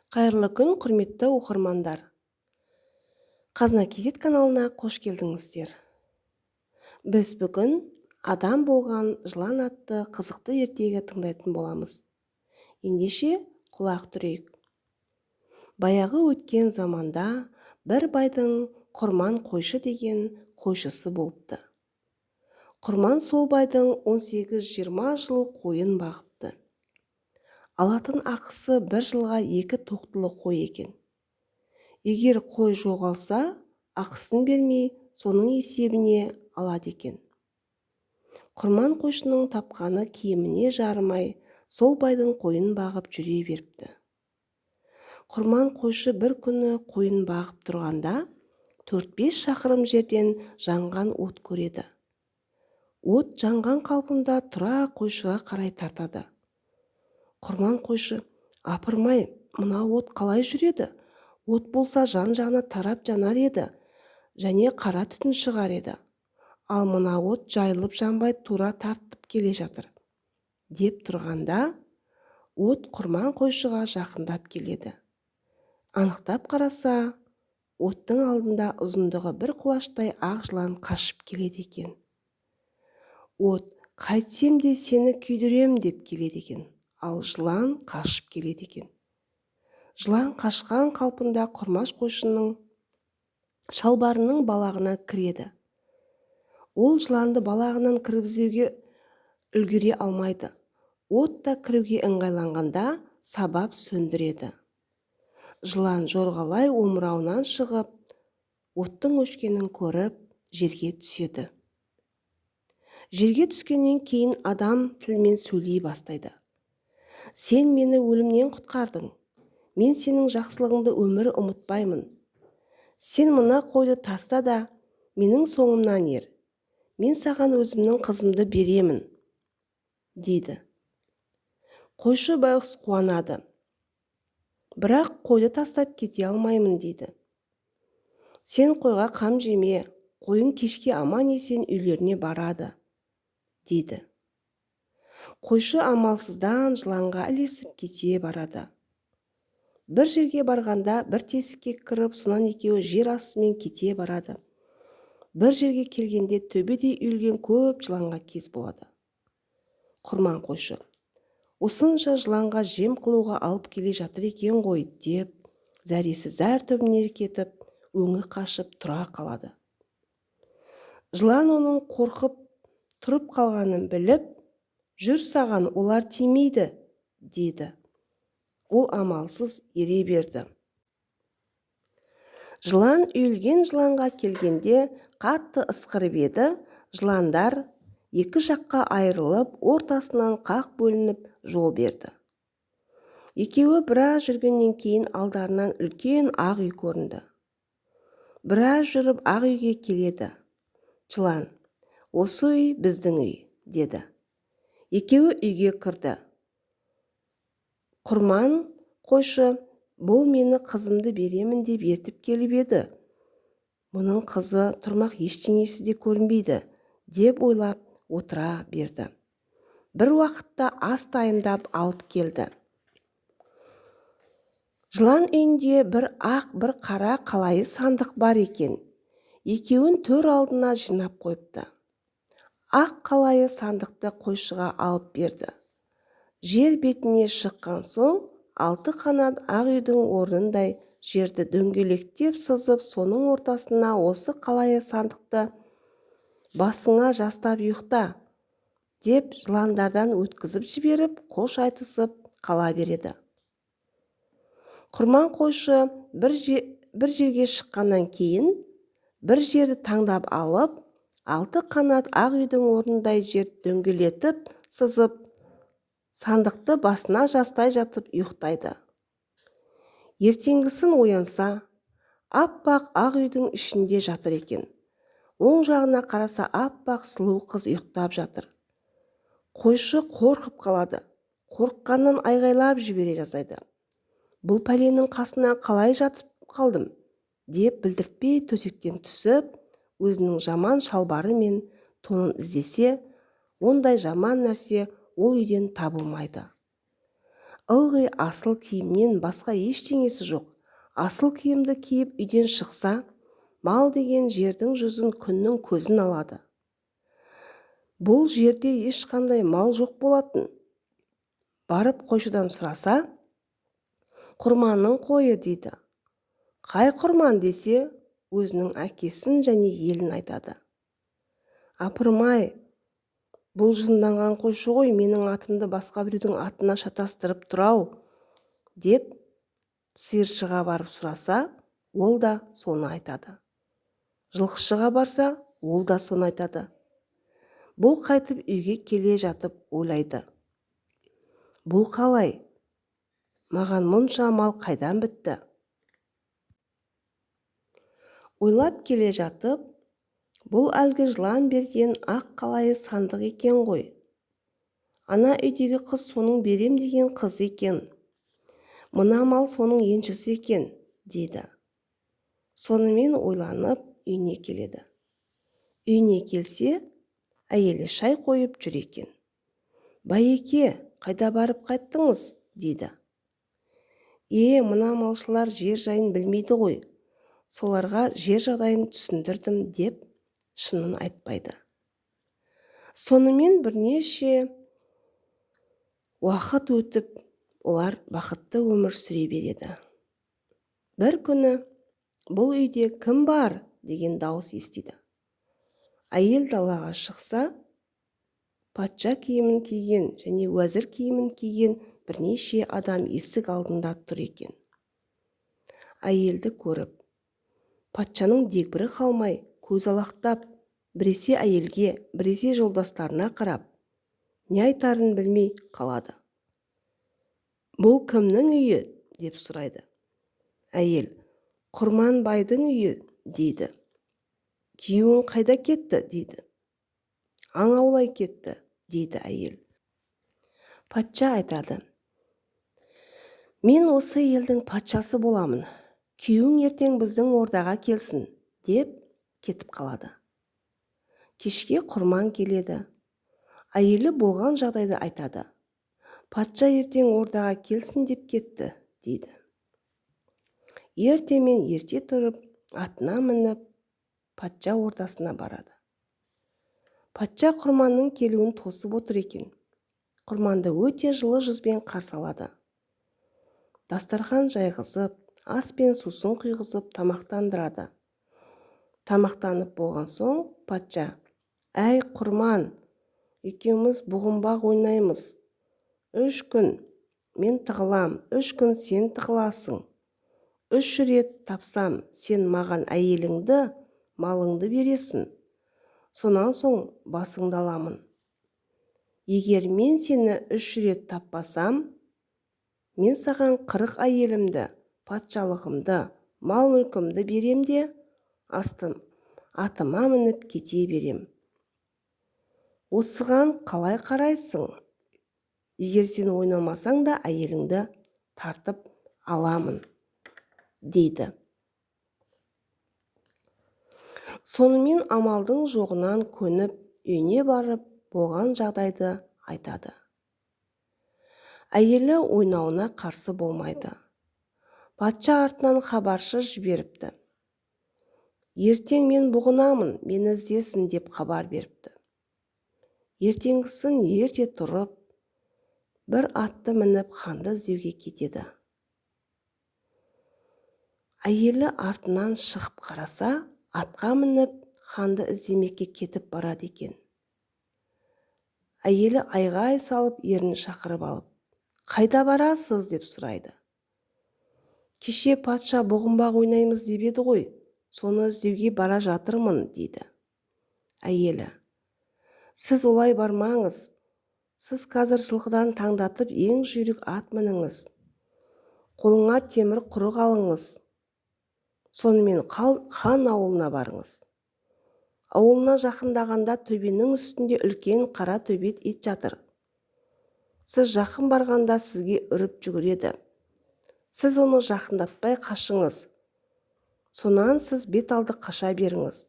Қайырлы күн, құрметті оқырмандар! Қазына kz каналына қош келдіңіздер. Біз бүгін «Адам болған жылан» атты қызықты ертегі тыңдайтын боламыз. Ендеше, құлақ түрейік. Баяғы өткен заманда бір байдың Құрман қойшы деген қойшысы болыпты. Құрман сол байдың 18-20 жыл қойын бағыпты. Алатын ақысы бір жылға екі тоқтылы қой екен. Егер қой жоғалса, ақысын бермей, соның есебіне алады екен. Құрман қойшының тапқаны киіміне жарымай, сол байдың қойын бағып жүре беріпті. Құрман қойшы бір күні қойын бағып тұрғанда, 4-5 шақырым жерден жанған от көреді. От жанған қалпында тура қойшыға қарай тартады. Құрман қойшы: «Апырмай, мына от қалай жүреді? От болса, жан-жағына тарап жанар еді және қара түтін шығар еді. Ал мына от жайылып жанбай, тура тартып келе жатыр», – деп тұрғанда, от Құрман қойшыға жақындап келеді. Анықтап қараса, оттың алдында ұзындығы бір құлаштай ақ жылан қашып келеді екен. От «Қайтсем де сені күйдірем» деп келеді екен, ал жылан қашып келеді екен. Жылан қашқан қалпында Құрмаш қойшының шалбарының балағына кіреді. Ол жыланды балағынан кіргізуге үлгере алмайды. От та кіруге ыңғайланғанда сабап сөндіреді. Жылан жорғалай омырауынан шығып, оттың өшкенін көріп, жерге түседі. Жерге түскеннен кейін адам тілімен сөйлей бастайды: «Сен мені өлімнен құтқардың. Мен сенің жақсылығыңды өмір ұмытпаймын. Сен мына қойды таста да, менің соңымнан ер. Мен саған өзімнің қызымды беремін», – дейді. Қойшы байғұс қуанады: «Бірақ қойды тастап кете алмаймын», – дейді. «Сен қойға қам жеме, қойың кешке аман-есен үйлеріне барады», – дейді. Қойшы амалсыздан жыланға ілесіп кете барады. Бір жерге барғанда, бір тесікке кіріп, сонан екеуі жер астымен кете барады. Бір жерге келгенде, төбедей үйілген көп жыланға кез болады. Құрман қойшы: «Осынша жыланға жем қылуға алып келе жатыр екен ғой», – деп, зәресі зәр түбіне кетіп, өңі қашып тұра қалады. Жылан оның қорқып тұрып қалғанын біліп: «Жүр, саған олар тимейді», – деді. Ол амалсыз ере берді. Жылан үйілген жыланға келгенде, қатты ысқырып еді, жыландар екі жаққа айырылып, ортасынан қақ бөлініп жол берді. Екеуі біраз жүргеннен кейін алдарынан үлкен ақ үй көрінді. Біраз жүріп, ақ үйге келеді. Жылан: «Осы үй – біздің үй», – деді. Екеуі үйге кірді. Құрман қойшы: «Бұл мені қызымды беремін деп ертіп келіп еді. Мұның қызы тұрмақ ештеңесі де көрінбейді», – деп ойлап отыра берді. Бір уақытта ас дайындап алып келді. Жылан үйінде бір ақ, бір қара қалайы сандық бар екен. Екеуін төр алдына жинап қойыпты. Ақ қалайы сандықты қойшыға алып берді. Жер бетіне шыққан соң, алты қанат ақ үйдің орнындай жерді дөңгелектеп сызып, соның ортасына «Осы қалайы сандықты басыңа жастап ұйықта», – деп, жыландардан өткізіп жіберіп, қош айтысып қала береді. Құрман қойшы бір жерге шыққаннан кейін, бір жерді таңдап алып, алты қанат ақ үйдің орнындай жерді дөңгелетіп сызып, сандықты басына жастай жатып ұйықтайды. Ертеңгісін оянса, аппақ ақ үйдің ішінде жатыр екен. Оң жағына қараса, аппақ сұлу қыз ұйықтап жатыр. Қойшы қорқып қалады. Қорыққаннан айғайлап жібере жаздайды. «Бұл пәленің қасына қалай жатып қалдым?» деп, білдіртпей төсектен түсіп, өзінің жаман шалбары мен тонын іздесе, ондай жаман нәрсе ол үйден табылмайды. Ылғи асыл киімнен басқа ештеңесі жоқ. Асыл киімді киіп үйден шықса, мал деген жердің жүзін күннің көзін алады. Бұл жерде ешқандай мал жоқ болатын. Барып қойшыдан сұраса, Құрманның қойы дейді. Қай Құрман десе, өзінің әкесін және елін айтады. Апырмай, бұл жынданған қойшы ғой, менің атымды басқа біреудің атына шатастырып тұр-ау, деп сиыршыға барып сұраса, ол да соны айтады. Жылқышыға барса, ол да соны айтады. Бұл қайтып үйге келе жатып ойлайды. Бұл қалай? Маған мұнша мал қайдан бітті? Ойлап келе жатып, бұл әлгі жылан берген ақ қалайы сандық екен ғой. Ана үйдегі қыз соның берем деген қызы екен. Мына мал соның еншісі екен, дейді. Сонымен ойланып үйіне келеді. Үйіне келсе, әйелі шай қойып жүр екен. Байеке, қайда барып қайттыңыз? Дейді. Е, мына малшылар жер жайын білмейді ғой. Соларға жер жағдайын түсіндірдім, деп шынын айтпайды. Сонымен бірнеше уақыт өтіп, олар бақытты өмір сүре береді. Бір күні бұл үйде кім бар деген дауыс естиді. Әйел далаға шықса, патша киімін киген және уәзір киімін киген бірнеше адам есік алдында тұр екен. Әйелді көріп, патшаның дегбірі қалмай, көз алақтап, біресе әйелге, біресе жолдастарына қарап, не айтарын білмей қалады. Бұл кімнің үйі? Деп сұрайды. Әйел, Құрман байдың үйі, дейді. Күйеуің қайда кетті? Дейді. Аң аулай кетті, дейді әйел. Патша айтады. Мен осы елдің патшасы боламын. Күйеуің ертең біздің ордаға келсін, деп кетіп қалады. Кешке Құрман келеді. Әйелі болған жағдайды айтады. Патша ертең ордаға келсін деп кетті, дейді. Ертемен ерте тұрып, атына мініп, патша ордасына барады. Патша Құрманның келуін тосып отыр екен. Құрманды өте жылы жүзбен қарсы алады. Дастархан жайғызып, ас пен сусын құйғызып тамақтандырады. Тамақтанып болған соң патша: «Әй, Құрман, екеуміз бұғынбақ ойнаймыз. 3 күн мен тығылам, 3 күн сен тығыласың. 3 рет тапсам, сен маған әйеліңді, малыңды бересің. Сонан соң басыңды аламын. Егер мен сені 3 рет таппасам, мен саған 40 әйелімді, патшалығымды, мал-мүлкімді берем де, атыма мініп кете берем. Осыған қалай қарайсың? Егер сен ойнамасаң да әйеліңді тартып аламын», дейді. Сонымен амалдың жоғынан көніп, үйіне барып, болған жағдайды айтады. Әйелі ойнауына қарсы болмайды. Патша артынан хабаршы жіберіпті. Ертең мен бұғынамын, мені іздесін деп хабар беріпті. Ертеңгісін ерте тұрып, бір атты мініп ханды іздеуге кетеді. Әйелі артынан шығып қараса, атқа мініп ханды іздемекке кетіп барады екен. Әйелі айғай салып ерін шақырып алып, «Қайда барасыз?» деп сұрайды. Кеше патша бұғынбақ ойнаймыз деп еді ғой, соны іздеуге бара жатырмын, дейді. Әйелі: «Сіз олай бармаңыз. Сіз қазір жылқыдан таңдатып ең жүйрік ат мініңіз. Қолыңа темір құрық алыңыз. Сонымен хан ауылына барыңыз. Ауылына жақындағанда төбенің үстінде үлкен қара төбет ит жатыр. Сіз жақын барғанда сізге үріп жүгіреді. Сіз оны жақындатпай қашыңыз. Сонан сіз бет алды қаша беріңіз.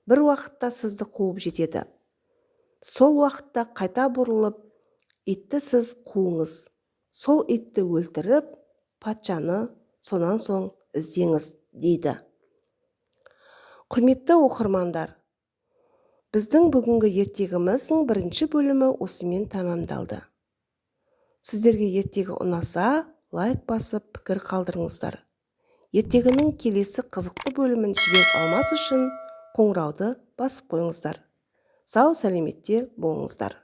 Бір уақытта сізді қуып жетеді. Сол уақытта қайта бұрылып, итті сіз қуыңыз. Сол итті өлтіріп, патшаны сонан соң іздеңіз, дейді. Құрметті оқырмандар, біздің бүгінгі ертегіміздің бірінші бөлімі осымен тәмамдалды. Сіздерге ертегі ұнаса, лайк басып, пікір қалдырыңыздар. Ертегінің келесі қызықты бөлімін жіберіп алмас үшін қоңырауды басып қойыңыздар. Сау сәлеметте болыңыздар.